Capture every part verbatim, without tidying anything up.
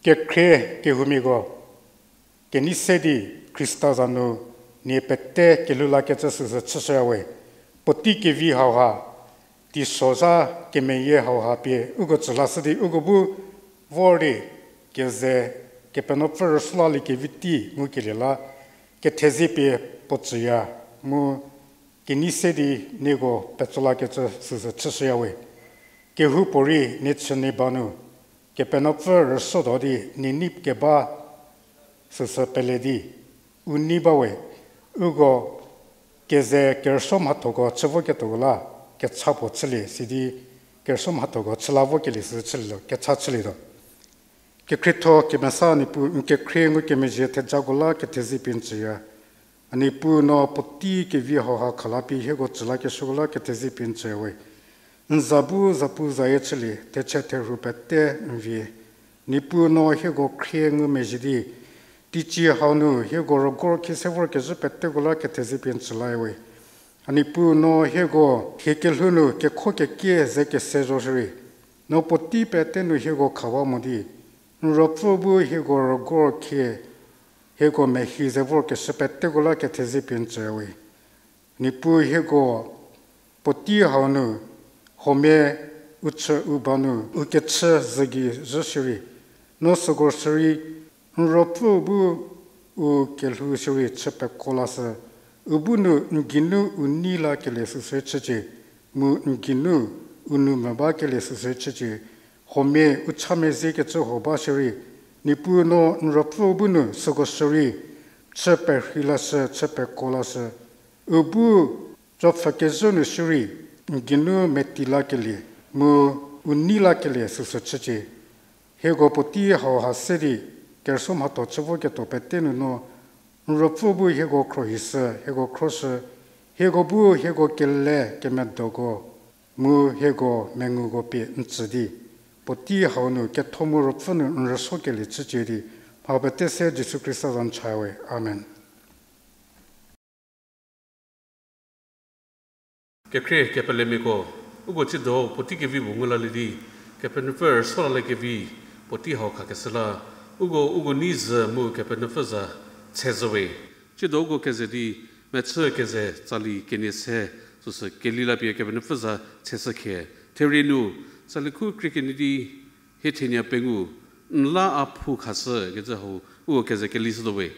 Kekhrie kehoumiako, kenei se di Khrista za nu nie pete kelhou lakecü süsü chüshüya we. Puotei kevi hauha, teisozha kemeyie hauha pie uko tsü lashü di uko bu vor di keze Kepenuopfü rüsuo laliekevi tei ngukelie la kethezie pie puo tsüya mu kenei se di nieko petso lakecü süsü chüshüya we. Kehoupuorei nie chü nie ba nu Kepenuopfü rüsuotuo di nie nei keba süsü pele di u nei ba we. Uko keze kerüsuo mhathoko chü voketuoko la kecha puo chülie sidi kerüsuo mhathoko chü la vokelie sü chülielo kecha chülietuo. Kekhrietho kemesa Niepuu, n kekhrie ngukemezhie thejako la kethezie pie n tsüya. A Niepuu, no puotei kevi hauha khala pie hieko tsü lakeshüko la kethezie pie n tsüya we. N za bu zapuzayie chülie, thecha therhu pete n vie. Niepuu, no hieko khrie ngumezhie di teicie hau nu hieko rügor khie se vorkezhü peteko la kethezie pie n tsü la we. A Niepuu, no hieko hie kelhou nu kekho kekie ze kese zo shierei, no puotei pete nu hieko khawa mo di n Ruopfü bu hieko rügor khie hieko mehi ze vorkeshü peteko la kethezie pie n tsüya we. Niepuu, hieko puotei hau nu huomia u chü u ba nu u kechü zhü gei zhü shierei, no süko shierei n Ruopfü bu u kelhou shierei chü pekuo lashü. U bu nu n geinu u nei lakelie süsü chücie, mu n geinu u nou mvü bakelie süsü chücie. Huomia u cha meziekecü huo ba shierei, Niepuu, no n Ruopfü bu nu süko shierei chü perhei lashü, chü pekuo lashü. U bu tsopfhükezhü nu shierei n geinu meti lakelie mu u nei lakelie süsü chücie. Hieko puotei hauha se di kerüsuo mhatho chü voketuo pete nu no n Ruopfü bu hieko khruohishü, hieko khroshü, hieko bu hieko kele kemedoko mu hieko menguko pie n tsü di, puotei hau nu ketho mu Ruopfü nu n rüsuokelie chücie di, mha pete se Jisu Khrista za nu cha we. Amen. Kekhrie kepelemiako, uko tsiedo puotei kevi puo ngu lalie di, Kepenuopfü rüsuo laliekevi puotei hau khakeshü la, uko uko nei zhü mu Kepenuopfü za tshezhü we. Tsiedo uko keze di, mechü keze tsali kenie se süsü keli lapie Kepenuopfü za tsheshükhie. Therie nu, tsali khu krie kenie di, hie thenie pengou, n la a phu khashü kecü hau uko keze kelishütuo we.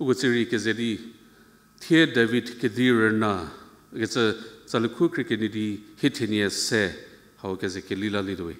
Uko tsierei keze di, Thie David Kedi Rüna, kecü tsali khu khrie kenie di, hie thenie se, hau keze keli lalietuo we.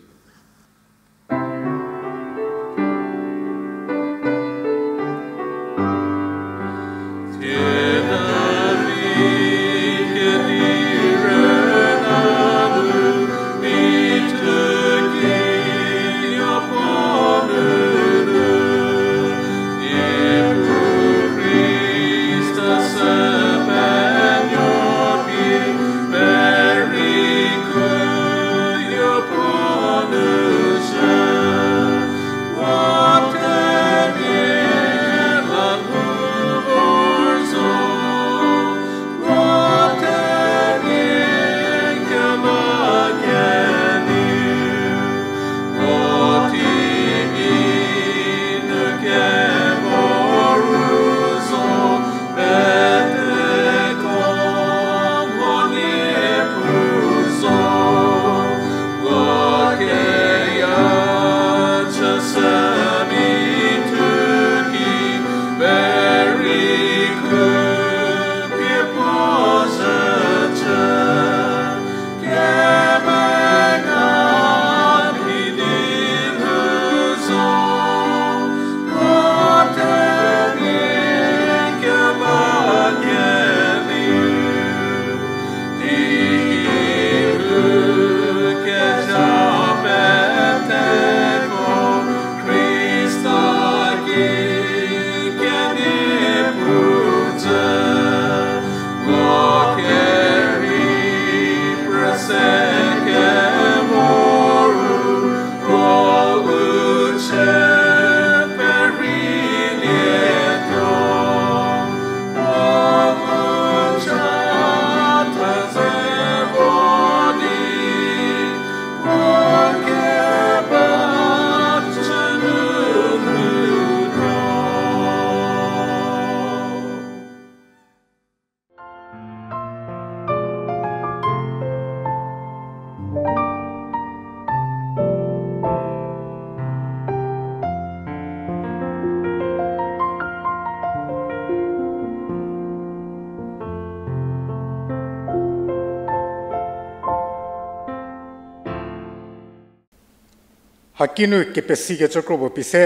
Haki nu kepesikecü kropuo pie se,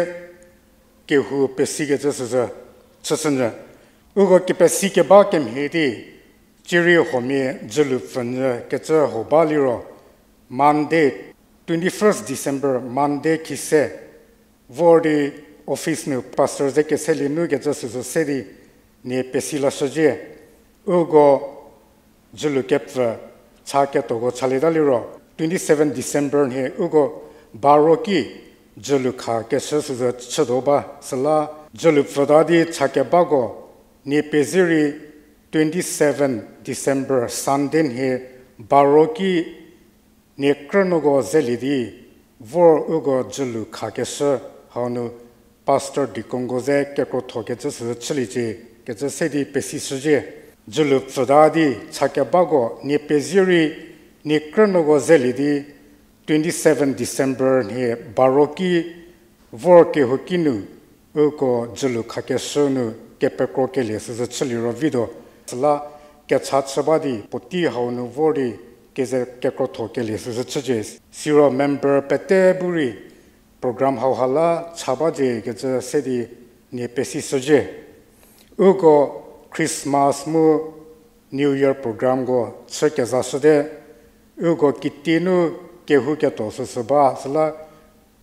kehou pesikecü süsü chüshünyü. Uko kepesi keba kemhie di, cierei huomia dzülu pfünyü kecü huo ba liro, Monday, twenty-first December, Monday khise, vor di office nu pastor ze keselie nu kecü süsü se di, nie pesi lashücie. Uko dzülu kepfü cha ketoko chalieta liro, twenty-seven December nhie uko baro ki dzülu kha keshü süsü chütuo ba, süla dzülu pfüta di cha kebako, nie pezie rei twenty-seven December Sunday nhie baro ki nie krünuoko zelie di, vor uko dzülu kha keshü hau nu pastor deaconko ze kekrothokecü süsü chüliecie kecü se di pesishücie. Dzülu pfüta di cha kebako nie pezie rei nie krünuoko zelie di, twenty-seven December nhie baro ki vor kehouki nu uko dzülu kha keshü nu kepekrokelie süsü chüliro vituo. Süla kecha chü ba di puotei hau nu vor di keze kekrothokelie süsü chücie. Siro member pete bu rei program hauha la cha bacie kecü se di nie pesishücie. Uko Christmas mu New Year programko chü kezashüte, uko kitienu kehouketuo süsü ba süla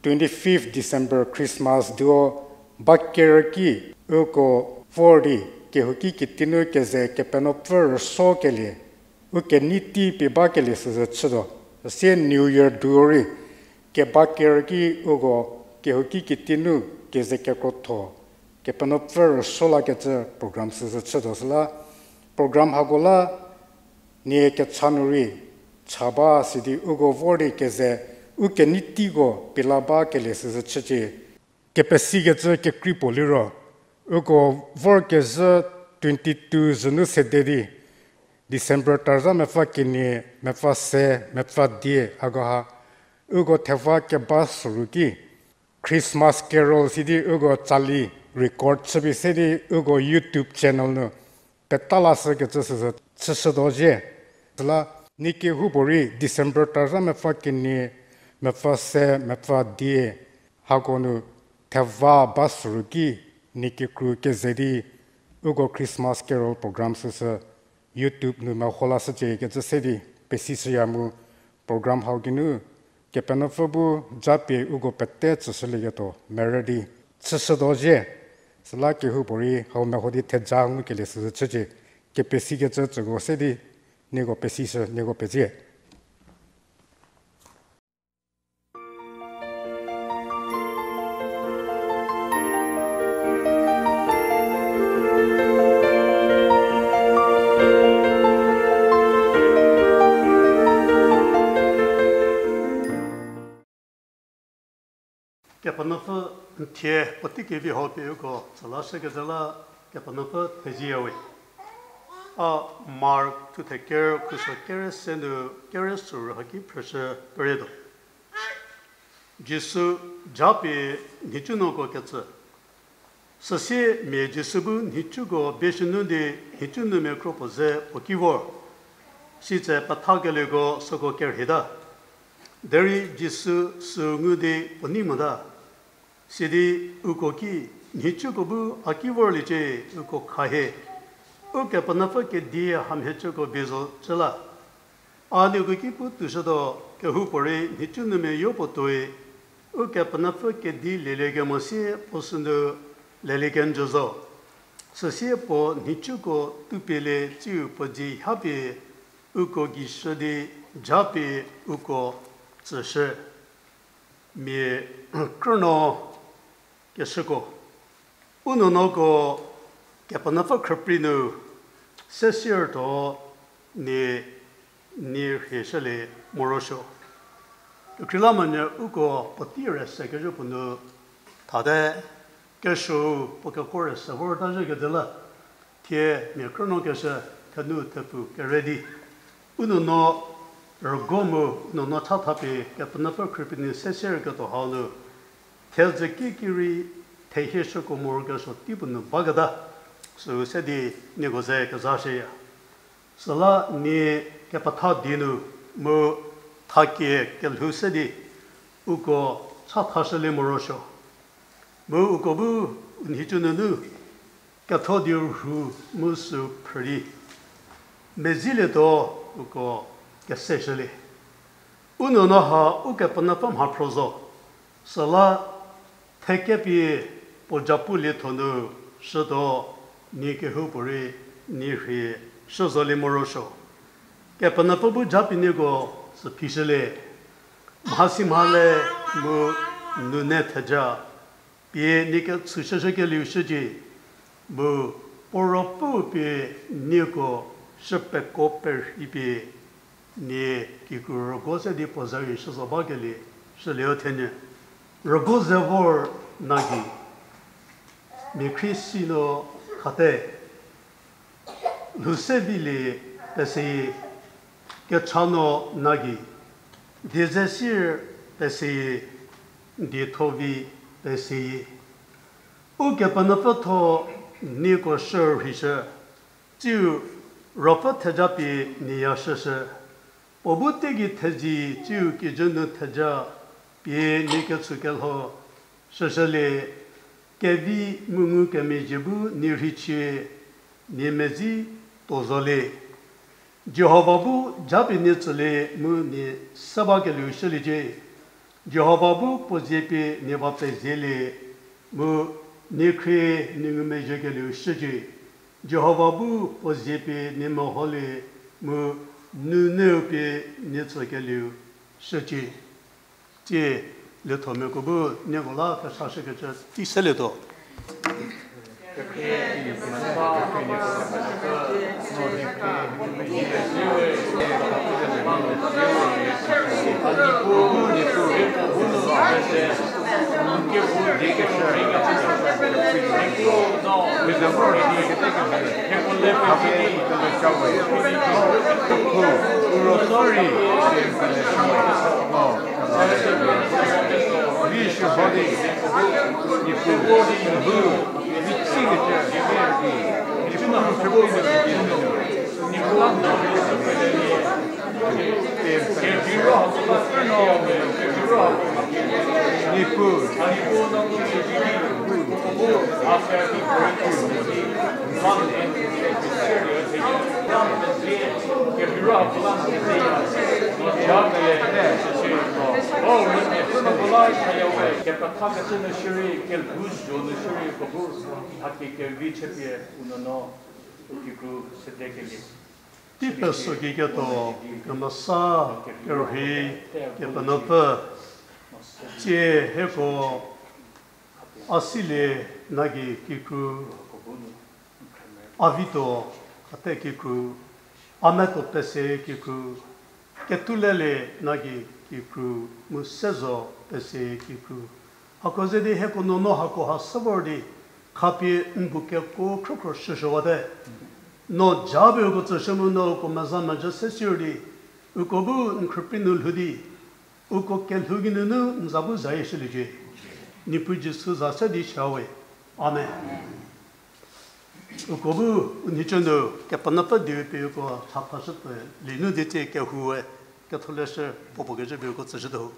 twenty-fifth December Christmas duo ba kerü ki uko vor di kehouki kitienu keze Kepenuopfü rüsuokelie u kenei tei pie bakelie süsü chütuo. Üsie New Year duo rei keba kerü ki uko kehouki kitienu keze kekrotho Kepenuopfü rüsuo lakecü program süsü chütuo süla, program hako la nie kecha nu rei cha ba sidi uko vor di keze u kenei teiko pie la bakelie süsü chücie. Kepesikecü kekrei puo liro, uko vorkezhü twenty-two zünu sede di, December tazha mepfü kenie, mepfü se, mepfü die hakoha, uko theva keba soru ki, Christmas carol sidi uko tsali record chüpie se di uko YouTube channel nu peta lashükecü süsü chüshütuo zhie. Süla nie kehoupuorei December tazha mepfü kenie, mepfü se, mepfü die, hako nu theva ba süru ki nie kikru keze di uko Christmas carol program süsü YouTube nu meho lashücie kecü se di pesishüya mu program hau geinu Kepenuopfü bu japie uko pete tsüshülieketuo merü di chüshütuo zhie. Süla kehoupuorei hau meho di theja ngukelie süsü chücie. Kepesikecü tsüko se di nieko pesishü, nieko pezie. Kepenuopfü n thie puotei kevi hau pie uko tsülashükecü la Kepenuopfü thezie we. A Mark thuthe ker khuso kere se nu kere süru haki phrüshü perietuo. Jisu japie nhicunuoko ketsü. Süsie mia Jisu bu nhicuko bieshünu di nhicu nu mia kro puo ze puo ki vor. Sitse pethakelieko süko kerheita. Derei Jisu süu ngu di puo nei mota. Sidi uko ki, nhicuko bu a ki vorliecie, uko khahie. Ukepenuopfü kedi hamhiecüko bie zo cü la. A nieko ki pu toushütuo, kehoupuorei nhicu nu mia yopuo tuoi, Ukepenuopfü kedi leliekemo sie puo sünu lelie kenjü zo. Süsie puo nhicuko toupielie tsiu puo dzie hapie uko gei shü di japie uko tsüshü. Mia krünuo keshüko. U nuonuoko Kepenuopfü khrüprei nu sesiertuo nie, nie rhieshülie morosuo. Kekreilamonyü uko puotei rüse kezhü puo nu thate kesuou puo kekuo rüse vorta zhükecü la. Thie mia krünuo keshü thenu thepfu kere di. U nuonuo rügo mu u nuonuo chathapie Kepenuopfü khrüprei nu sesierketuo hau nu thedzü kikirei thehiesuoko morokesuo teipuo nu baketa. Süu se di nieko ze kezashüya. Süla nie kepetha di nu mu thakie kelhou se di uko chathashülie morosuo. Mu uko bu u nhicu nunu ketho di rhu mu süu phrü di mezilietuo uko keseshülie. U nuonuo ha Ukepenuopfü mhaphro zo. Süla thekepie puo japu lietho nu shütuo nie kehoupuorei nie rhie shü zolie morosuo. Kepenuopfü bu japie nieko tsü phishülie. Mhasimhale mu nune theja pie nie ketsüshüshükelieu shücie. Mu puo ruopfü pie nieko shüpeko perhei pie nie kikru rügo se di puo za rei shü zo bakelie shülie-o thenyü. Rügo ze vor na gei mia khrie si no khate. Lhou se vilie peseyie, kecha no na gei, die ze sier peseyie, dietho vi peseyie. Ukepenuopfü tho nieko shürhishü, tsiu ruopfü theja pie nie ya shüshü. Puo bu teigei thedzi tsiu kijü nu theja pie nie ketsükelho shüshülie, kevi mu ngukemezhie bu nie rheichie, nie medzi tuo zolie. Jihova bu japie nie tsülie mu nie se bakelieu shüliecie. Jihova bu puo zie pie nie va pezielie, mu nie khrie nie ngumezhiekelieu shücie. Jihova bu puo zie pie nie meholie, mu nuneu pie nie tsükelieu shücie. Tsie liethomiako bu nieko la kechashükecü tei selietuo. Kepetha kecü nu shierei, kelhou zho nu shierei, kehou haki kevi chüpie u nuonuo kikru sedekelie. Tei peso kiketuo, kemesa, kerhei, Kepenuopfü, tsie hieko a silie na gei kikru, a vituo, a te kikru, a metuo pese kikru, ketulelie na gei kikru, mu se zo pese kikru. Hako ze di hieko nuonuo hako ha se vor di, khapie n bu kekuo khrükhro shüshüwate. No japie uko tsüshü mu no uko meza mejü se sier di, uko bu n khrüpie nu lhou di, uko kelhou geinunu n za bu zayie shüliecie. Niepuu Jisu za se di cha we. Amen. Uko bu u nhicu nu Kepenuopfü dieu pie uko cha khashüpie linu di tsie kehou we ketholeshü puo puo kecü pie uko tsüshütuo.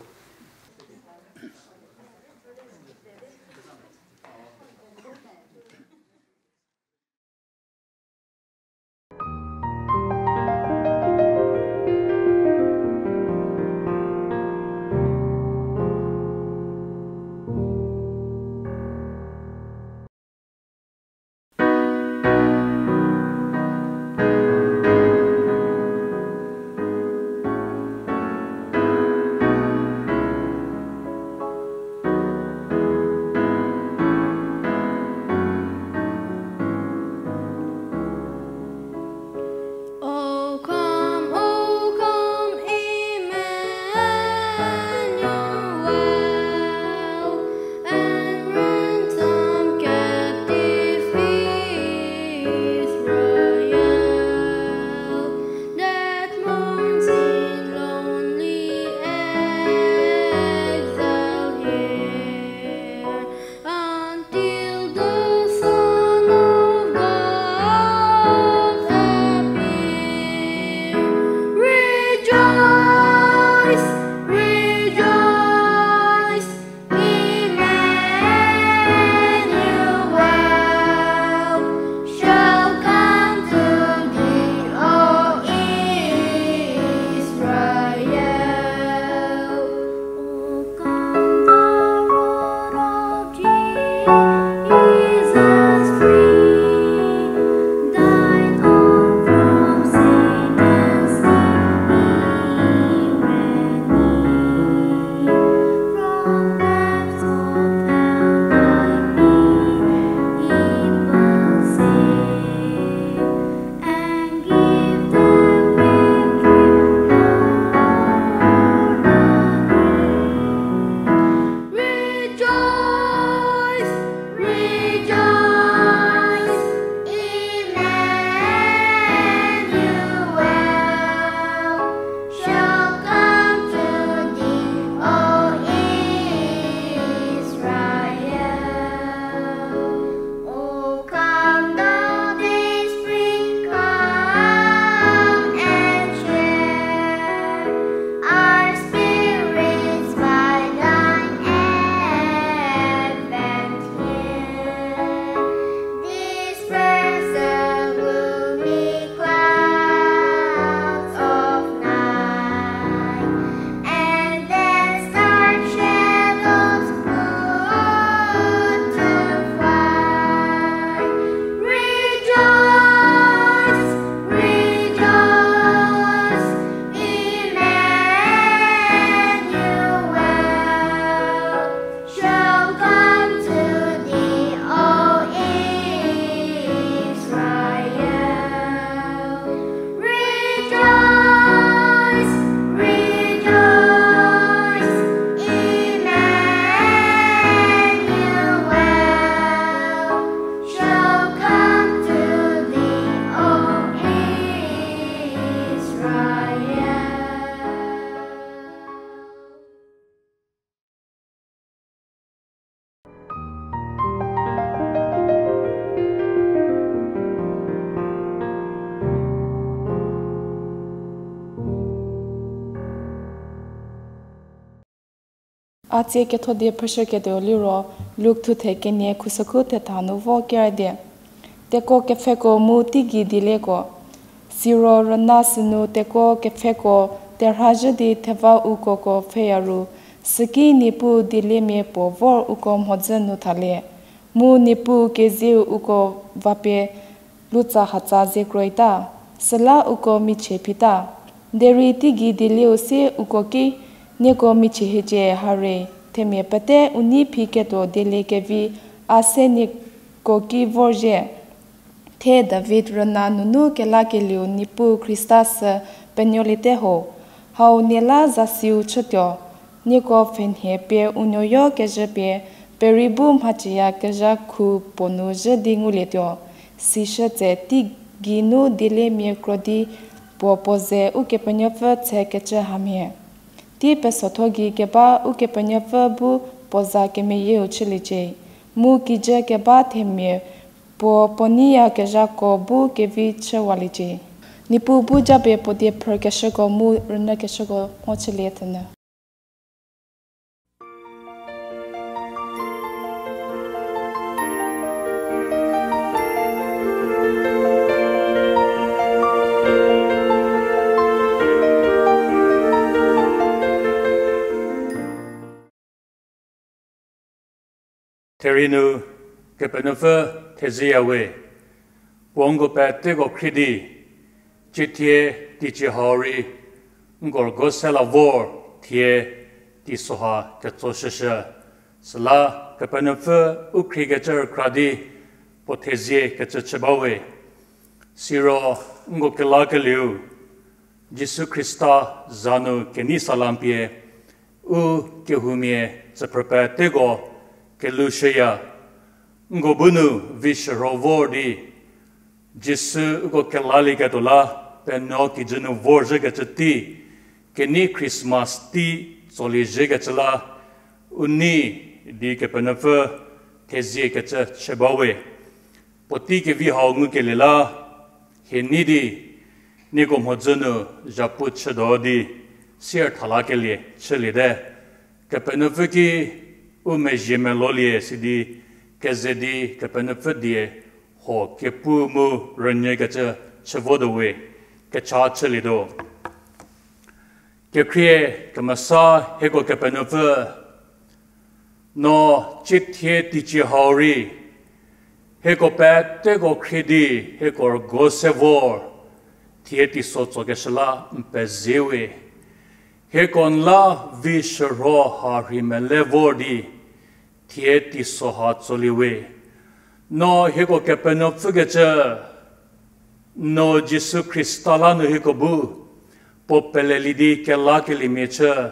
A tsie ketho die phrüshüketuo liro, Luk thuthe kenie khusükhu thetha nu vo kerüdie. Tekuo kepfheko mu teigei dielieko. Siro rüna sünu tekuo kepfheko terhazhü di theva ukoko pfheya ru, süki Niepuu dieliemia puo vor uko mhodzü nu thalie. Mu Niepuu kezieu uko vapie lutsa hatsa ze kroita, süla uko michie phita. Derei teigei dielieu sie uko ki, nieko michie hiecie hare, themia pete u nei phi ketuo dielie kevi, a se nieko ki vorzhie. The David rüna nunu kelakelieu Niepuu Khrista sü penuoliete ho. Hau nie la zasiu chütuo. Nieko pfhenhie pie u nuoyo kezhü pie, perei bu mhacüyakezha khu puo nu zhü di ngulietuo. Sishü tse teigei nu dieliemia kro di puo puo ze Ukepenuopfü tsekecü hamhie. Tei pesotho gei keba Ukepenuopfü bu puo za kemeyieu chüliecie. Mu kijü keba themia puo puo neiyakezhako bu kevi chüwaliecie. Niepuu bu japie puo die phrükeshüko mu rünyükeshüko mho chülie thünyü. Therie nu Kepenuopfü thezieyawe, puo nko peteko khrie di, ciethie teicie hau rei nko rügo se la vor thie teisoha ketsoshüshü. Süla Kepenuopfü u khriekecü rükra di puo thezie kecü chü bawe. Siro nko kelakelieu Jisu Khrista za nu kenei salam pie u kehoumia tsüphrü peteko kelushüya. Nko bu nu vi shürho vor di, Jisu uko kelalieketuo la penuo kijü nu vorzhükecü tei, kenei Christmas tei tsolie zhiekecü la u nei di Kepenuopfü thezie kecü chü bawe. Puotei kevi hau ngukelie la, hie nei di nieko mhodzü nu zhapu chütuo di sier thalakelie chüliete. Kepenuopfü ki u mezhie melolie sidi keze di Kepenuopfü die huo kepu mu rünyükecü chü votuowe. Kecha chülietuo. Kekhrie kemesa hieko Kepenuopfü, no ciethie teicie hau rei hieko peteko khrie di hieko rügo se vor thie teiso tsokeshü la n peziewe. Hieko n la vi shürho ha rhei mele vor di thie teisoha tsolie we. No hieko Kepenuopfükecü, no Jisu Khrista la nu hieko bu puo pelelie di kelakeliemia chü,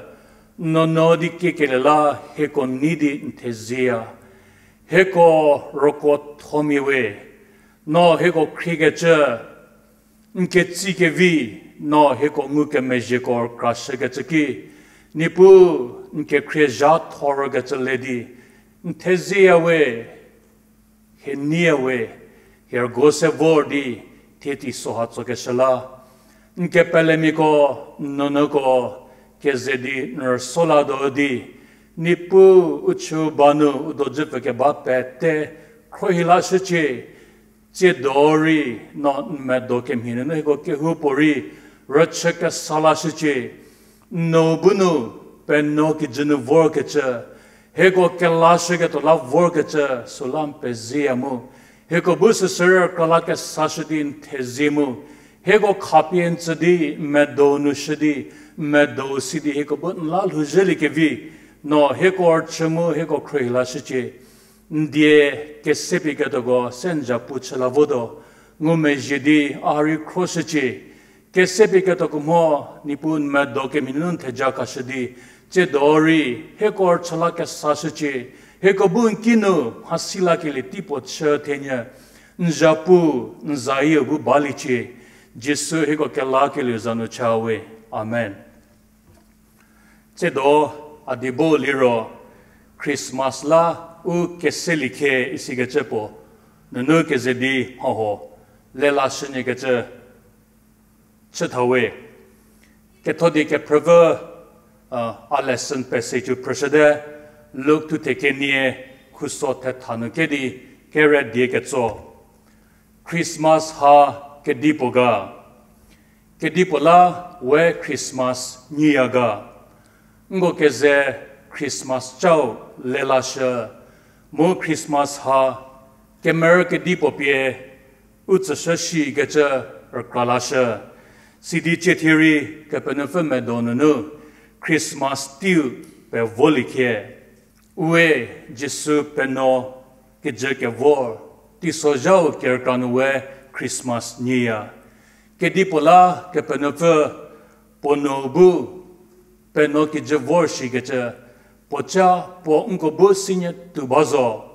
n nuonuo di kiekelie la hieko nei di n thezieya. Hieko rokothomia we, no hieko khriekecü, n ketsekevi, no hieko ngukemezhieko rükrashükecü ki, Niepuu, n kekhrie zha thorkecü le di n thezieya we. Hie neiya we, hie rügo se vor di thie teisoha tsokeshü la, n kepelemiako, n nuonuoko keze di n rüso latuo di, Niepuu, u chü ba nu u dojü pfü keba pete khruohi lashücie. Tsiedo rei no n medo kemhie nunu hieko kehoupuorei rüchü kesa lashücie. N nuo bu nu penuo kijü nu vorkecü, hieko kelashüketuo la vorkecü süla n pezieya mu, hieko bu süsürü kra la kesashü di n thezie mu, hieko khapie n tsü di n medo nu shü di, n medo si di hieko bu n la lhouzhüliekevi, no hieko rüchü mu hieko khruohi lashücie. N die kesepie ketuoko se n zhapu chü la votuo, ngumezhie di a rei khroshücie. Kesepie ketuoko mho, Niepuu n medo kemhie nunu n theja khashü di, tsiedo rei hieko rüchü la kesashücie. Hieko bu n kinu mhasi lakelie teipuo chü thenyü, n zhapu, n zayieu bu baliecie. Jisu hieko kelakelieu za nu cha we. Amen. Tsiedo a diebo liro Christmas la u keseliekhe isikecü puo nunu keze di mhahuo lelashünyükecü chütha we. Kethodie kephrüpfü A lesson passage-u phrüshüte, Luk thuthe kenie, khuso thetha nu kedi kere die ketso. Christmas ha kedipuo ga. Kedipuo la we Christmas nyiya ga. Nko keze Christmas cau lelashü, mu Christmas ha kemerü kedipuo pie u tsüshü shikecü rükralashü. Sidi cie thie rei Kepenuopfü medo nunu Christmas teiu pevolie khie. Ue Jisu penuo kijü kevor, teisozhau kerükra nu we Christmas nyiya. Kedipuo la Kepenuopfü puo nuo bu penuo kijü vor shikecü, puoca puo nko bu sinyü tuo ba zo.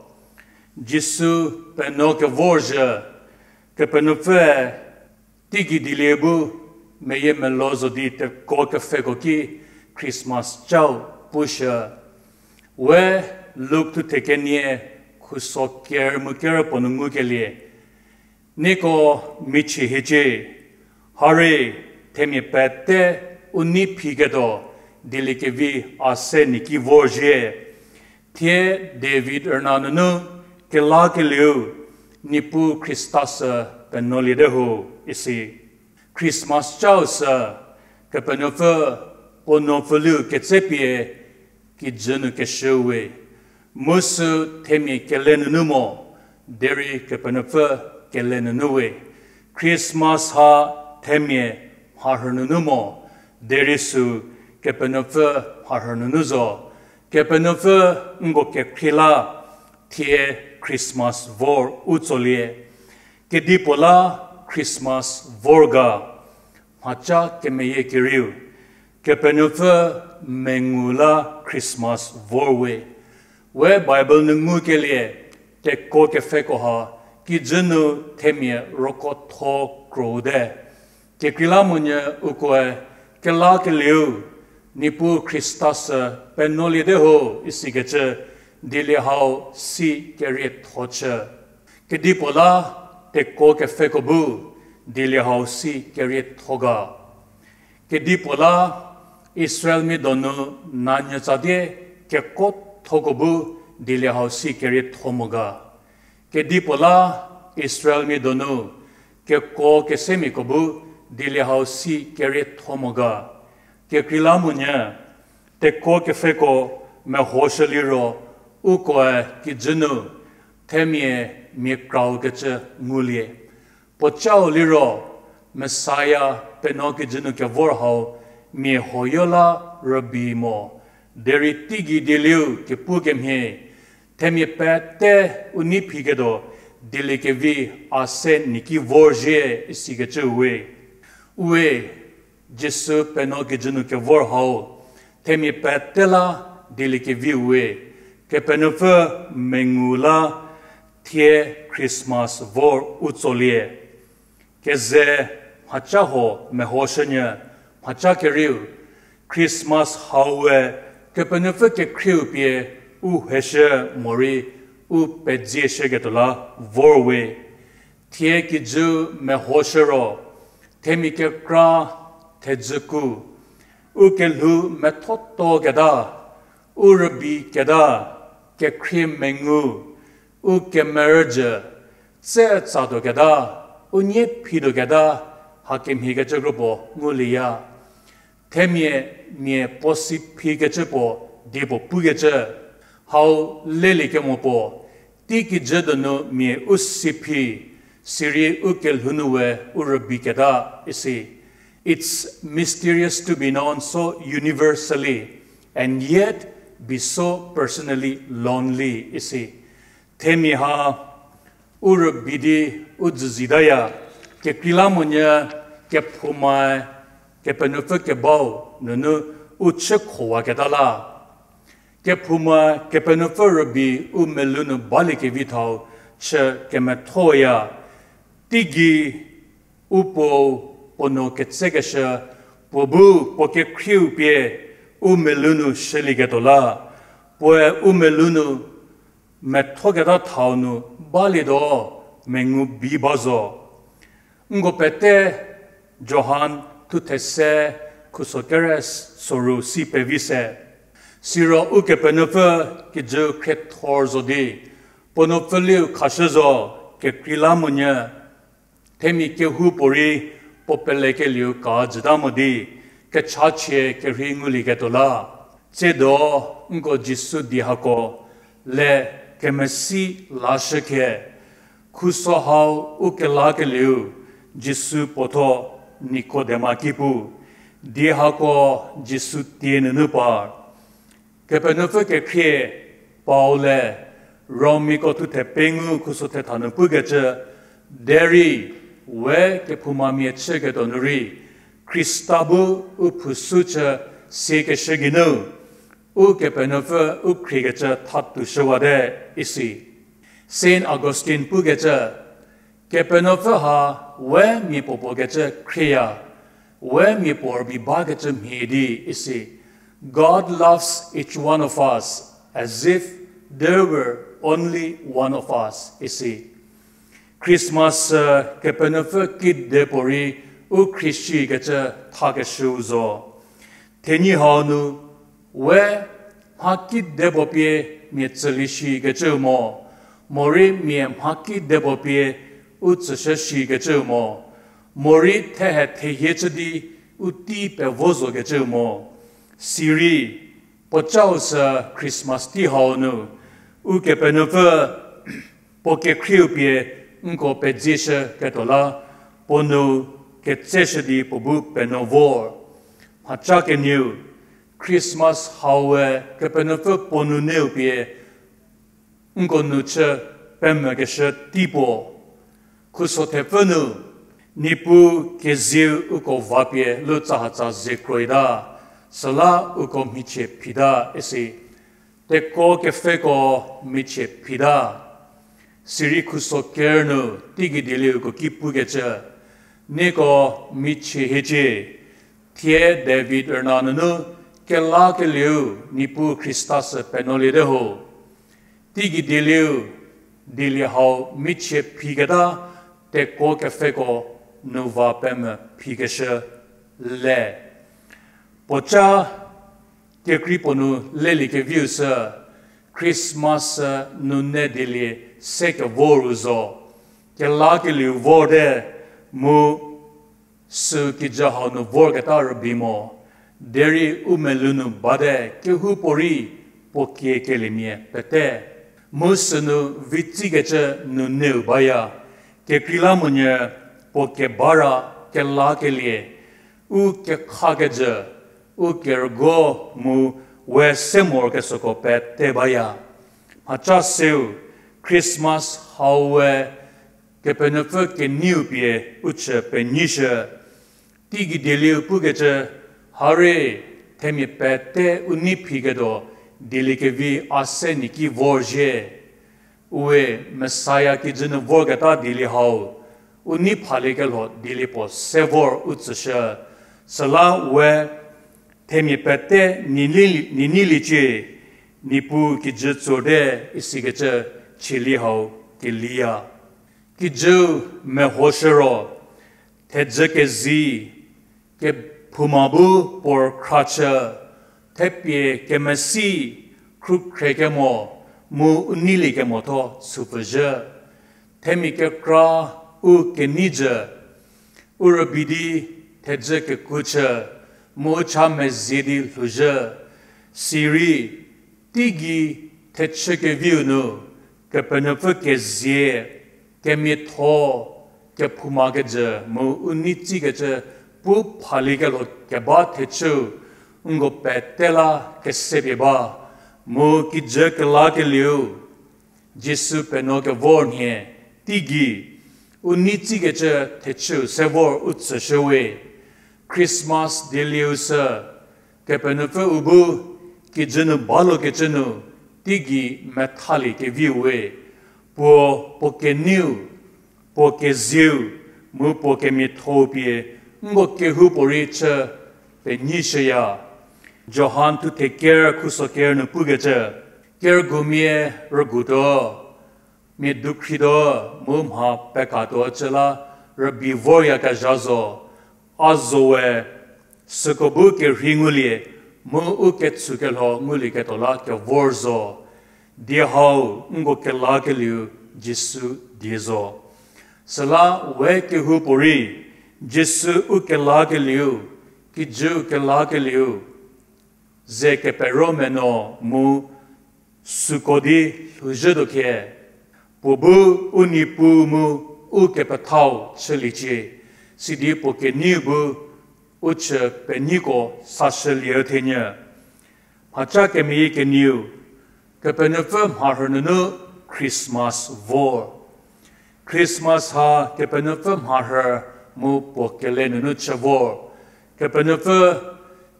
Jisu penuo kevor zhü, Kepenuopfüe teigei dilie bu meyiemeluo zo di tekuo kepfheko ki Christmas cau pushü. We Luk thuthe kenie, khuso ker mu kerü puo nu ngukelie. Nieko michie hiecie, harie themia pete u nei phiketuo dieliekevi a se niki vorzhie. Thie David rüna nunu kelakelieu Niepuu Khrista sü penuoliete ho isi. Christmas cau sü Kepenuopfü puo nuopfüliu ketsepie kijü nu keshüu we. Mu sü themia kele nunu mo, derei Kepenuopfü kele nunu we. Christmas ha themia mharhü nunu mo, derei sü Kepenuopfü mharhü nunu zo. Kepenuopfü nko kekhrie la thie Christmas vor u tsolie. Kedipuo la Christmas vor ga? Mhaca kemeyie kerieu, Kepenuopfü mengu la Christmas vor we. We Bible nu ngukelie, tekuo kepfheko ha kijü nu themia roko tho krote. Kekreilamonyü ukoe kelakelieu Niepuu Khrista sü penuoliete ho isikecü dielie hau si kerietho chü. Kedipuo la tekuo kepfheko bu dielie hau si kerietho ga? Kedipuo la Israelmia donu nanyü tsatie kekuothoko bu dielie hau si kerietho mo ga? Kedipuo la Israelmia donu kekuo kesemiako bu dielie hau si kerietho mo ga? Kekreilamonyü tekuo kepfheko mehoshü liro, ukoe kijü nu themia mia kraukecü ngulie. Puocau liro, Messiah penuo kijü nu kevor hau mia huoyo la rübei mo, derei teigei dielieu kepu kemhie, themia pete u nei phiketuo dieliekevi a se niki vorzhie isikecüu we. Ue, Jisu penuo kijü nu kevor hau themia pete la dieliekeviu we. Kepenuopfü mengu la thie Christmas vor u tsolie. Keze mhaca huo mehoshünyü, mhaca kerieu, Christmas hau we Kepenuopfü kekhrieu pie u heshü morei u pedzieshüketuo la vor we. Thie kijü mehoshü ro, themia kekra thedzüku, u kelhou methotuoketa, u rübei keta, kekhrie mengu, u kemerüjü, tse tsatuoketa, u nie phituoketa, hakemhie kecü kropuo ngulieya. Themia mia puo si phikecü puo diepuo pukecü, hau leliekemo puo, teikijü donu mia u si phi, sirei u kelhou nu we u rübei keta isi. It's mysterious to be known so universally and yet be so personally lonely isi. Themia ha u rübei di u dzüzitaya, kekreilamonyü kephoumae Kepenuopfü kebau nunu u chü khowaketa la. Kephoumae Kepenuopfü rübei u melou nu baliekevi thau chü kemethoya. Teigei u Puo, puo nuo ketsekeshü, puo bu puo kekhrieu pie u melou nu shülieketuo la, puoe u melou nu methoketa thau nu balietuo mengu bi ba zo. Nko pete Johan thuthe se Khuso kere soru si pevi se. Siro Ukepenuopfü kijü khriethor zo di, puo nou pfüliu khashü zo, kekreilamonyü, themia kehoupuorei puo pelekelieu ka jüta mo di, kechachie kerhei ngulieketuo la. Tsiedo, nko Jisu die hako le kemesi lashü khe, khuso hau u kelakelieu, Jisu puotho Nikodema ki pu, die hako Jisu tie nunu par. Kepenuopfü kekhrie Paul-e Romiako thuthe pengou khuso thetha nu pukecü, derei we kephoumamia chüketuo nu rei, Khrista bu u phushü chü siekeshü geinu, Ukepenuopfü u khriekecü thatushüwate, isi. Saint Augustine pukecü, Kepenuopfü ha we mia puopuo kecü khrieya, we mia puo rübei bakecü mhie di, isi. God loves each one of us as if there were only one of us, isi. Christmas, Kepenuopfü kidepuorei u khrieshikecü thakeshüu zo. Thenyi hau nu, we mha kidepuo pie mia tsülie shikecüu mo, morei mia mha kidepuo pie u tsüshü shikecüu mo, morei thehe thehie chü di u tei pevo zokecüu mo. Sirei, puocau sü Christmas tei hau nu, Ukepenuopfü puo kekhrieu pie nko pedzieshüketuo la, puo nu ketseshü di puo bu penuo vor. Mhaca kenieu, Christmas hau we Kepenuopfü puo nuneu pie nko nu chü pemvükeshü tei puo. Khuso thepfü nu, Niepuu kezieu uko va pie lu tsahatsa ze kroita, süla uko mhichie phita isi. Tekuo kepfheko michie phita. Sirei khuso ker nu teigei dielieu uko ki pukecü, nieko michie hiecie, thie David rüna nunu kelakelieu Niepuu Khrista sü penuoliete ho. Teigei dielieu, dielie hau michie phiketa tekuo kepfheko nu va pemvü phikeshü le. Puoca kekrei puo nu leliekeviu sü, Christmas nune dielie se kevoru zo. Kelakelieu vorte, mu sü kijü hau nu vorketa rübei mo, derei u melou nu bate kehoupuorei puo kiekeliemia pete. Mu sünu vitsikecü nuneu baya, kekreilamonyü puo keba ra kelakelie, u kekhakejü, u kerügo mu we se morokesuoko pete baya. Mhaca seu, Christmas hau we Kepenuopfü keneiu pie u chü penyishü. Teigei dielieu pukecü, hare, themia pete u nei phiketuo dieliekevi a se nie ki vorzhie. Ue Messiah kijü nu vorketa dielie hau, u nei phaliekelho dielie puo se vor u tsüshü. Süla we themia pete nie nei, nie neiliecie, Niepuu kijü tsote isikecü chielie hau keliya. Kijüu mehoshü ro, thedzü kezi, kephouma bu puo rükhrachü, thepie kemesi, khrukhrekemo, mu u neiliekemotho sü pfüzhü. Themia kekra u kenei jü, u rübei di thedzü kekuo chü, mu u cha mezie di lhouzhü. Sirei, teigei thechü keviu nu, Kepenuopfü kezie, kemiatho, kephouma kejü mu u nei tsikecü pu phaliekelho keba thechüu, nko pete la kesepie ba, mu kijü kelakelieu, Jisu penuo kevor nhie, teigei, u nei tsikecü thechüu se vor u tsüshüwe. Christmas dielieu sü, Kepenuopfü u bu, kijü nu balokecü nu, teigei methalie keviu we, puo, puo keneiu, puo kezieu, mu puo kemiathou pie, nko kehoupuorei chü penyishüya. Johan thuthe ker khuso ker nu pukecü, kerügumia rügutuo, mia dukhrituo, mu mha pekatuo cü la rübei voryakezha zo, a zo we, Süko bu kerhei ngulie, mu u ketsükelho ngulieketuo la kevor zo. Die hau nko kelakelieu Jisu die zo. Süla we kehoupuorei, Jisu u kelakelieu, kijüu kelakelieu, ze kepero menuo mu süko di lhouzhütuo khie, puo bu u Niepuu mu u kepethau chüliecie, sidi puo keneiu bu u chü penyiko sashülie thenyü. Mhaca kemeyie kenieu, Kepenuopfü mharhü nunu Christmas vor. Christmas ha Kepenuopfü mharhü mu puo kele nunu chü vor. Kepenuopfü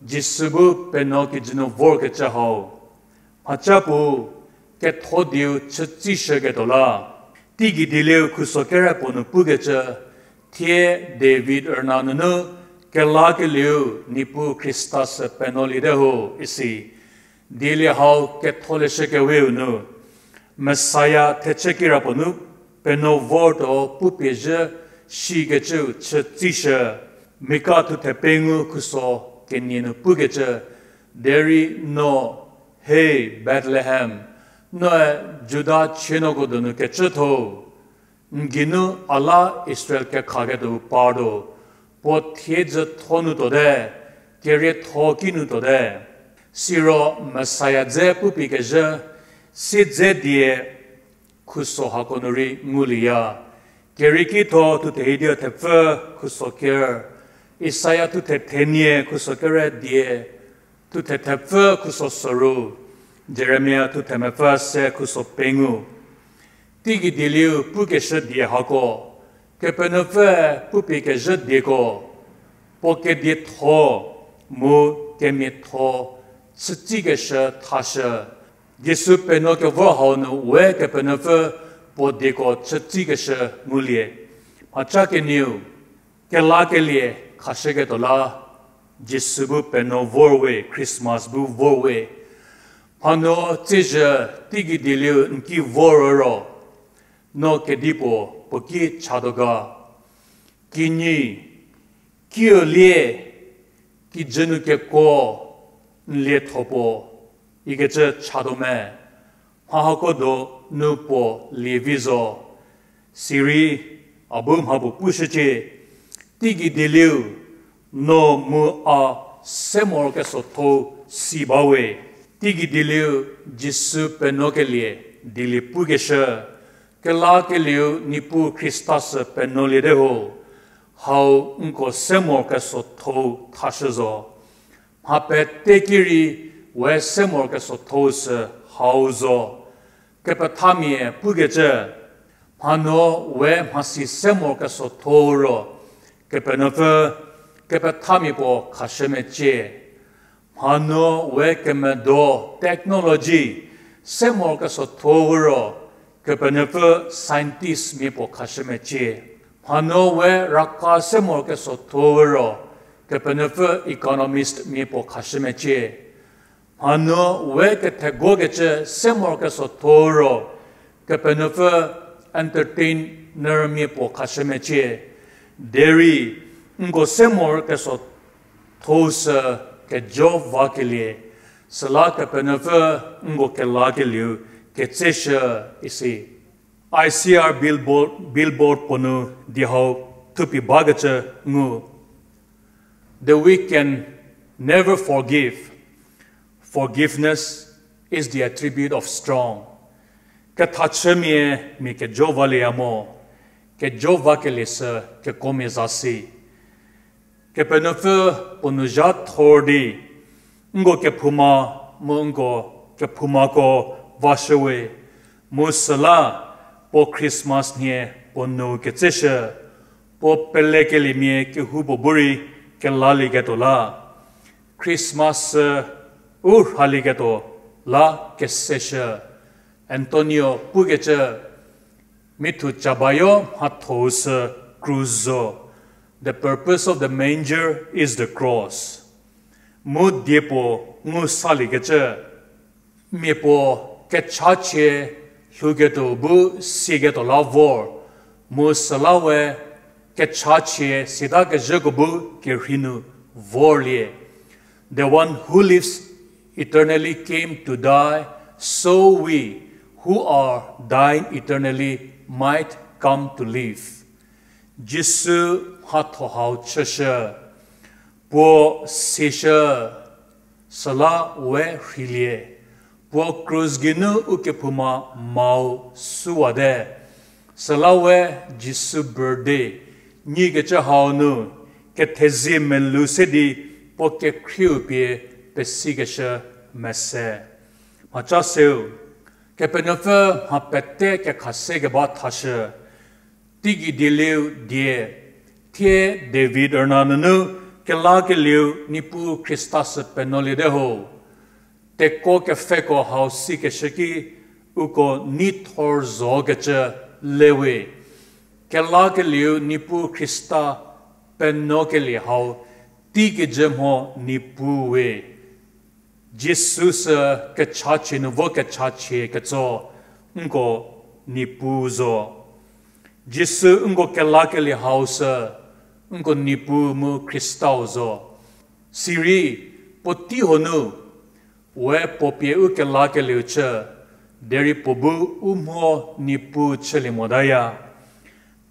Jisu bu penuo kijü nu vorkecü hau. Mhaca puo ketho dieu chütsishüketuo la. Teigei dielieu khuso kere puo nu pukecü, thie David rüna nunu kelakelieu Niepuu Khrista sü penuoliete ho isi. Dielie hau ketholeshü keweu nu, Messiah thechü kirapuo nu penuo vortuo pupiezhü shikecüu chütsishü. Mika thuthe pengou khuso kenie nu pukecü, derei no, he Bethlehem, noe Juda chienuoko donu kecütho-u, n geinu a la Israel kekhaketuo partuo, puo thiedzü tho nu tuote, kerietho ki nu tuote. Siro Messiah dze pupie kezhü, siedze die khuso hako nu rei ngulieya. Kerieki tho thuthe hiedia thepfü khuso ker, Isaia thuthe thenie khuso kere die, thuthe thepfü khuso soru, Jeremia thuthe mepfü se khuso pengou. Teigei dielieu pukeshü die hako, Kepenuopfü pupie kezhü dieko, puo kedietho mu kemiatho chütsikeshü thashü. Jisu penuo kevor hau nu we Kepenuopfü puo dieko chütsikeshü ngulie. Mhaca kenieu, kelakelie khashüketuo la, Jisu bu penuo vor we, Christmas bu vor we. Mhanuo tsizhü teigei dielieu n ki vor ro, no kedipuo puo ki chatuo ga? Kinyi, kiülie, kijü nu kekuo, n lietho puo, ikecü chatuo me? Mha hako donu puo lievi zo. Sirei, a bu mha puo pushücie, teigei dielieu, no mu a se morokesuotho-u si ba we. Teigei dielieu Jisu penuokelie dielie pukeshü, kelakelieu Niepuu Khrista sü penuoliete ho, hau nko se morokesuotho-u thashü zo. Mha pete ki rei we se morokesuotho-u sü hau zo. Kepethamia pukecü, mhanuo we mhasi se morokesuotho-u ro, Kepenuopfü kepethamia puo khashü mecie. Mhanuo we kemedo technology se morokesuotho-u ro, Kepenuopfü scientist mia puo khashü mecie. Mhanuo we raka se morokesuotho-u ro, Kepenuopfü economist mia puo khashü mecie. Mhanuo we kethegokecü se morokesuotho-u ro, Kepenuopfü entertainer mia puo khashü mecie. Derei, nko se morokesuotho-u sü kejo vakelie, süla Kepenuopfü nko kelakelieu ketseshü isi. I C R billboard, billboard puo nu die hau thupie bakecü ngu. The weak can never forgive. Forgiveness is the attribute of strong. Kethachümia mia kejo valieya mo, kejo vakelie sü kekomia zasi. Kepenuopfü puo nu zha thor di, nko kephouma mu nko kephoumako vashüwe, mu süla puo Christmas nhie puo nu ketseshü, puo pelekeliemia kehoupuo bu rei kelalieketuo la, Christmas sü u rhalieketuo la keseshü. Antonio pukecü, mithu cabayo mhatho-u sü krus zo. The purpose of the manger is the cross. Mu die puo ngu saliekecü, mia puo kechachie lhouketuo bu sieketuo la vor, mu süla we kechachie siatakezhüko bu kerhei nu vorlie. The one who lives eternally came to die, so we who are dying eternally might come to live. Jisu mhatho hau chüshü, puo sishü, süla we rheilie. Puo krus geinu ukephouma mau süwate. Süla we Jisu birthday nyikecü hau nu kethezie melou se di puo kekhrieu pie pesikeshü mese. Mhaca seu, Kepenuopfü mha pete kekha se keba thashü. Teigei dielieu die, thie David rüna nunu kelakelieu Niepuu Khrista sü penuoliete ho. Tekuo kepfheko hau sikeshü ki uko neithor zokecü le we. Kelakelieu Niepuu Khrista penuokelie hau teikejü mho Niepuu we. Jisu sü kechachie nu vo kechachie ketso, nko Niepuu zo. Jisu nko kelakelie hau sü, nko Niepuu mu Khristau zo. Sirei, puotei honu, we puo pie u kelakelieu chü, derei puo bu u mho Niepuu chülie motaya.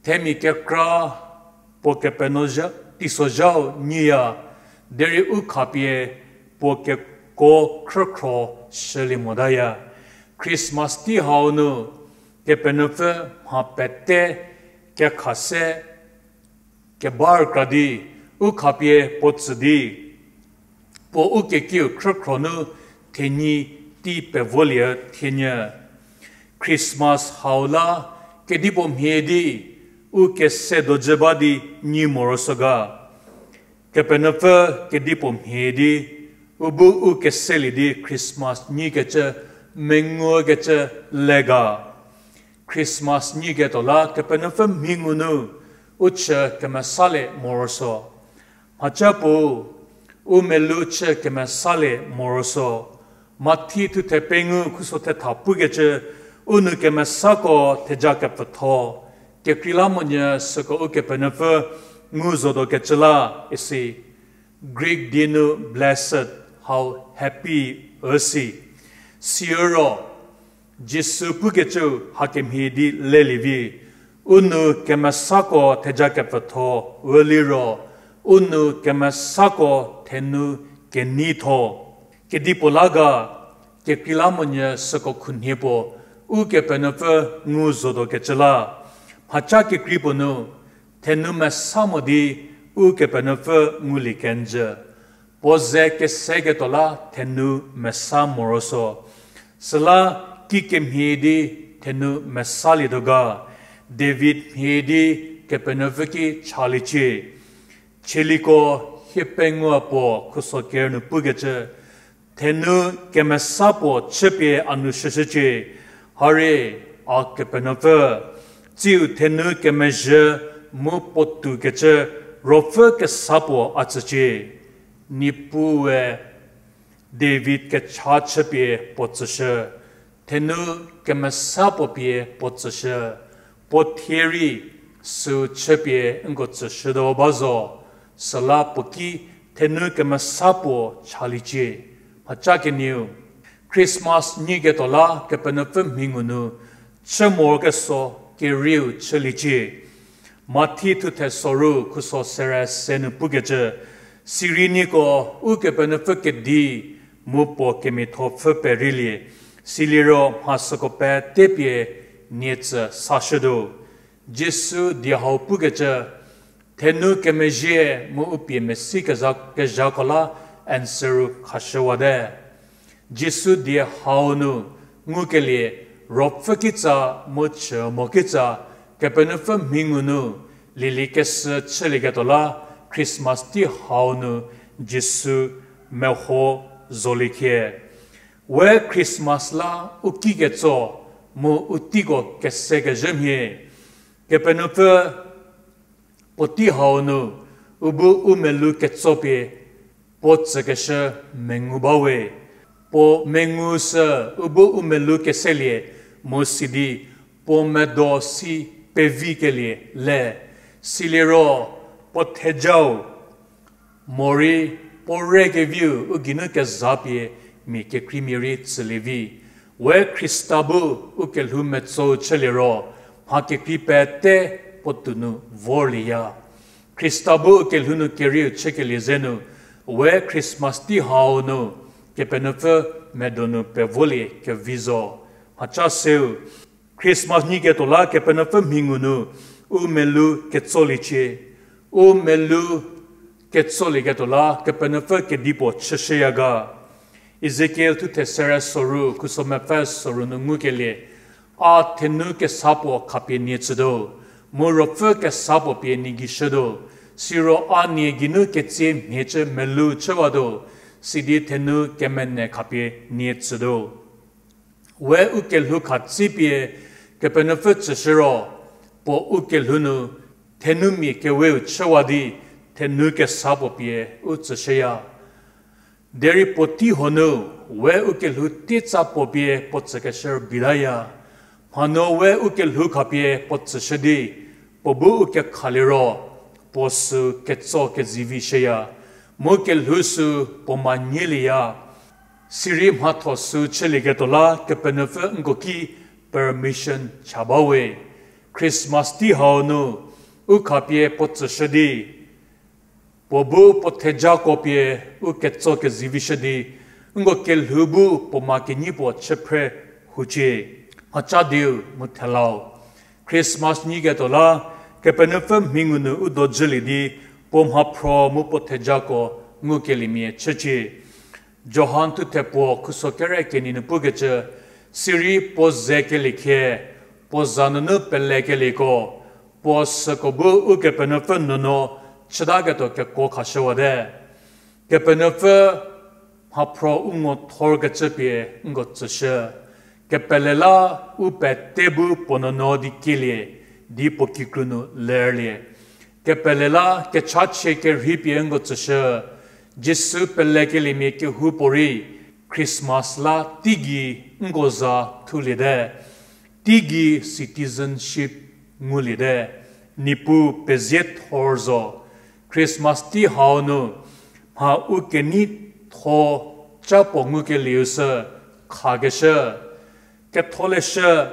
Themia kekra puo kepenuo zha-, teisozhau nyiya, derei u khapie puo kekuo khrükhro shülie motaya. Christmas tei hau nu, Kepenuopfü mha pete kekha se kebar kra di, u khapie puo tsü di, puo u kekiu khrükhro nu thenyi tei pevolie thienyü. Christmas hau la kedipuo mhie di u kese dojü ba di nyi morosuo ga. Kepenuopfü kedipuo mhie di u bu u keselie di Christmas nyikecü mengukecü le ga. Christmas nyiketuo la Kepenuopfü mhi ngu nu u chü kemesalie morosuo. Mhaca puo u melou chü kemesalie morosuo. Mathi thuthe pengou khuso thetha pukecü, u nou kemesako theja kepfütho. Kekreilamonyü süko Ukepenuopfü ngu zotuokecü la isi. Greek die nu blessed, hau happy üsi. Siro, Jisu pukecü hakemhie di lelie vi, u nou kemesako theja kepfütho, üliro, u nou kemesako thenou keneitho. Kedipuo la ga, kekreilamonyü süko khunhie puo, Ukepenuopfü ngu zotuokecü la. Mhaca kekrei puo nu, thenou mesa mo di Ukepenuopfü ngulie kenjü. Puo ze keseketuo la thenou mesa morosuo. Süla kikemhie di thenou mesalietuo ga, David mhie di Kepenuopfü ki chaliecie. Chieliko hiepengou puo khuso ker nu pukecü, thenou kemesa puo chüpie a nu shüshücie, harie a Kepenuopfü, tsiu thenou kemezhü mu puotoukecü ruopfü kesa puo a tsücie. Niepuue David kecha chüpie puo tsüshü, thenou kemesa puo pie puo tsüshü, puo thie rei süu chüpie nko tsüshütuo ba zo, süla puo ki thenou kemesa puo chaliecie. Mhaca kenieu, Christmas nyiketuo la Kepenuopfü mhi ngu nu chü morokesuo kerieu chüliecie. Mathi thuthe soru khuso sere se nu pukecü, sirei nieko Ukepenuopfü kedi mu puo kemiatho pfhü pereilie, siliro mha süko pete pie nie tsü sashütuo. Jisu die hau pukecü, thenou kemezhie mu u pie mesi kezha, kezhako la answeru khashüwate. Jisu die hau nu ngukelie ruopfü kitsa mu chü mo kitsa Kepenuopfü mhi ngu nu lielie kesü chülieketuo la Christmas tei hau nu Jisu meho zoliekhie. We Christmas la u kiketso mu u teiko kesekezhü mhie. Kepenuopfü puotei hau nu u bu u melou ketso pie puo tsükeshü mengu bawe. Puo mengu sü u bu u melou keselie mu sidi puo medo si pevikelie le. Siliro puo thejau Morei puo re keviu u geinu kezapie mia kekreimia rei tsülie vi. We Khrista bu u kelhou metsou chülie ro, mha kekrei pete puo tou nu vorlieya. Khrista bu u kelhou nu kerieu chükelie zenu, we Christmas tei hau nu, Kepenuopfü medonu pevolie kevi zo. Mhaca seu, Christmas nyiketuo la Kepenuopfü mhi ngu nu u melou ketsoliecie. U melou ketsolieketuo la Kepenuopfü kedipuo chüshüya ga. Ezekiel thuthe sere soru, khuso mepfü soru nu ngukelie, a thenu kesa puo khapie nie tsütuo, mu ruopfü kesa puo pie nie gei shütuo, siro a nie geinu ketsie mhie cü melou chüwatuo, sidi thenu kemene khapie nie tsütuo. We u kelhou khatsipie Kepenuopfü tsüshü ro, puo u kelhou nu thenumia keweu chüwa di thenu kesa puo pie u tsüshüya. Derei puotei huo nu, we u kelhou tei tsa puo pie puo tsükeshü rübeitaya. Mhanu we u kelhou khapie puo tsüshü di, puo bu u kekhalie ro, puo sü ketso kezivi shüya, mu kelhou sü puo ma nyilieya. Sirei mhatho sü chülieketuo la Kepenuopfü nko ki permission cha bawe. Christmas tei hau nu, u khapie puo tsüshü di, puo bu puo thejako pie u ketso kezivishü di, nko kelhou bu puo ma kenyi puo chü phre hucie. Mhaca dieu mu thelau, Christmas nyiketuo la Kepenuopfü mhi ngu nu u dojülie di, puo mhaphro mu puo thejako ngukeliemia chücie. Johan thuthe puo khuso kere kenie nu pukecü, sirei puo ze kelie khie, puo za nunu pelekelieko, puo süko bu Ukepenuopfü nuonuo chütaketuo kekuo khashüwate. Kepenuopfü mhaphro u ngo thorkecü pie nko tsüshü. Kepele la u pete bu puo nuonuo di kielie, di puo kikru nu lerlie. Kepele la kechachie kerhei pie nko tsüshü. Jisu pelekeliemia kehoupuorei Christmas la teigei nko za thuliete. Teigei citizenship nguliete. Niepuu pezie thor zo. Christmas tei hau nu mha u keneitho ca puo ngukelieu sü khakeshü. Ketholeshü,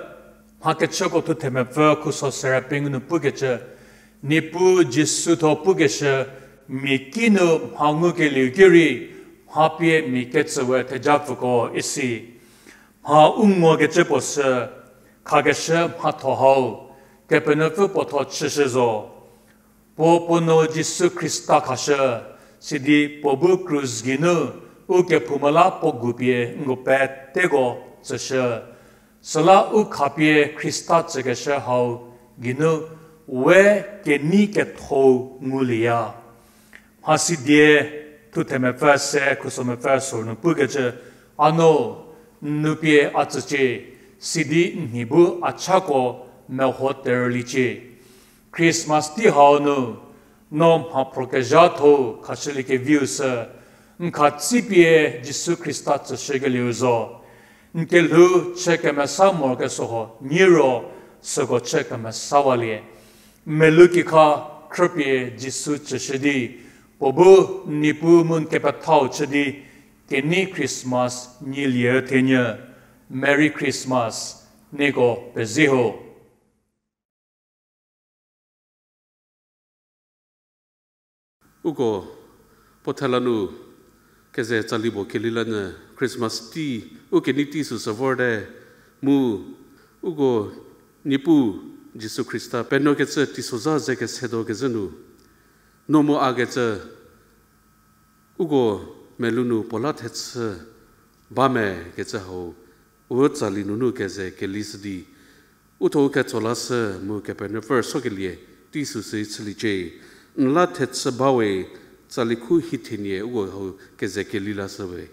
mha kechüko thu themepfü khuso sere pengou nu pukecü, Niepuu Jisu thuo pukeshü, mia ki nu mha ngukelieu ki rei, mha pie mia ketsüwe thejapfüko isi. Mha u ngokecü puo sü, khakeshü mhatho hau, Kepenuopfü puo thuo chüshü zo. Puo puo nuo Jisu Khrista khashü, sidi puo bu krus geinu u kephouma la puo gupie nko peteko tsüshü. Süla u khapie Khrista tsükeshü hau geinu we kenei kethou ngulieya. Mhasidie thu themepfü se khuso mepfü sor nu pukecü, a nuo, n nu pie a tsücie, sidi n nhi bu a chako meho terüliecie. Christmas tei hau nu, no mhaphro kezhatho khashüliekeviu sü, n khatsipie Jisu Khrista tsüshükelieu zo. N kelhou chü kemesa morokesuoho nyi ro süko chü kemesawalie. Melou kikha khrüpie Jisu tsüshü di, puo bu Niepuu mu n kepethau chü di, kenei Christmas nyilie thenyü. Merry Christmas, nieko pezie ho. Uko puo thela nu keze tsali puo kelilanyü Christmas tei, u kenei tei süsü vorte, mu uko Niepuu Jisu Khrista penuokecü teisozha ze kesetuo kezhü nu, no mu a kecü uko melou nu puo la thechü ba me kecü hau, u tsali nunu keze kelishü di, u thuo u ketso lashü mu Kepenuopfü rüsokelie tei süsü chüliecie. N la thechü ba we, tsali khu hi thenie uko hau keze keli lashü we.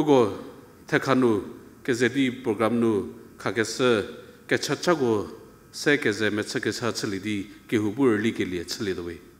Uko thekha nu keze di program nu khakeshü kechachako se keze mechü kesa chülie di kehou bu rülikelie chülietuo we.